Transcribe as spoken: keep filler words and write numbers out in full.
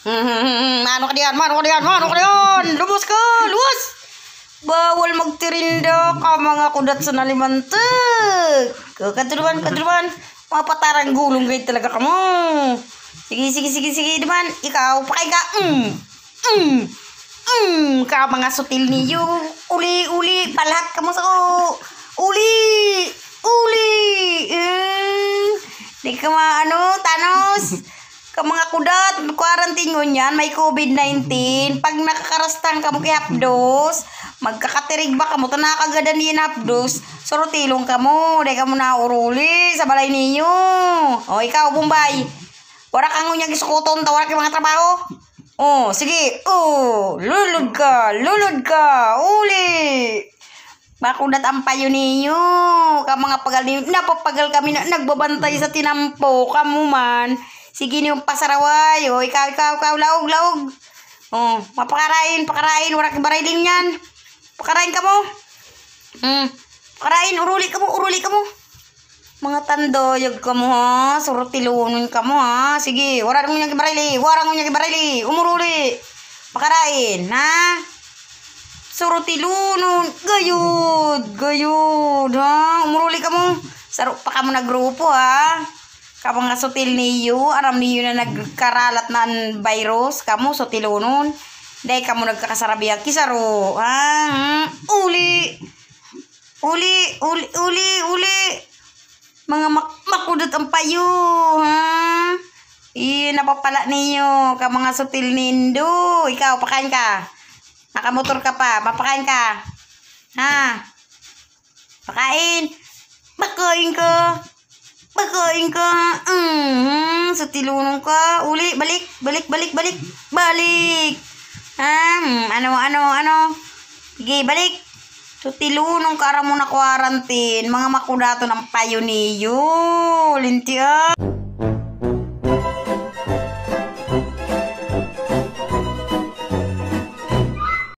Hmm, ano ka diyan? Ano ka diyan? Ano ka diyan? Luwas ka! Luwas! Bawal magtirinda ka, mga kudat sa nalimantag. O, kadto naman, kadto naman. Mga patarang gulong gayod talaga kamo. Sige, sige, sige, sige naman. Ikaw, pakain ka. Mm. Mm. Mm. Ka, mga sutil niyo. Uli, uli. Palahat kamo sa uli. Uli. Mm. Di ka maano, tanos. Ka mga kudat, quarantine ngunyan, may covid nineteen. Pag nakakarastang kamo ki hapdos, magkakatirig ba kamo, ta nakagadan nin hapdos, surutilon kamo, dai kamo nauruli sa balay niyo. O, ikaw, Bombay, wara ka ngunyan gisukoton, ta wara kay mga trabaho. O, sige, o, lulod ka, lulod ka, uli. Makudat ang payo niyo. Ka mga pagal niyo, napapagal kami na nagbabantay sa tinampo. Kamo man, sige niyong pasaraway. O, ikaw, ikaw, ikaw, laog, laog. O, mapakarain, pakarain, wara ki barili ngunyan. Pakarain kamo. Hmm. Pakarain, uruli kamo, uruli kamo. Mga tandayag kamo, ha? Surutilonon kamo, ha? Sige, wara ngunyan ki barili, wara ngunyan ki barili. Umuruli. Pakarain, ha? Surutilonon, gayod, gayod, ha? Umuruli kamo. Saro pa kamo na grupo, ha? Ka mga sutil niyo, aram niyo na nagkaralat na an virus, kamo sutilonon. Dai kamo nagkakasarabihan ki saro, ha? Hmm, uli. Uli, uli, uli, uli. Mga mak-, makudot ang payo, ha? Iyo, napapala niyo, ka mga sutil nindo. Ikaw, pakain ka. Nakamotor ka pa, mapakain ka. Ha? Pakain. Pakain ka. Pakain ka. Mhm, sutilonon ka. Uli, balik, balik, balik, balik. Balik. Ha? Hmm, ano, ano, ano? Sige, balik. Sutilonon ka, aram mo na quarantine. Mga makudaton ang payo niyo. Lintian.